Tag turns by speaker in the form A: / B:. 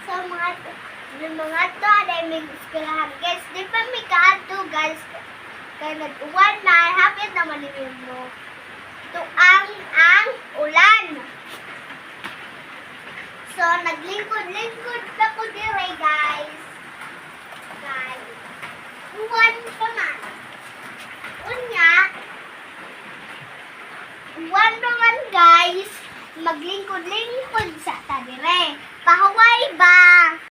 A: So mga to ay may eskwelahan, guys. Di pa mi kaadto, guys. Kay nag-uwan na, hapit naman ni mo. Tuang ang ulan. So naglingkod-lingkod pa ko dire, guys. Guys. Uwan pa man. Unya, uwan pa man, guys. Maglingkod-lingkod sa ta dire. Pahuway ba?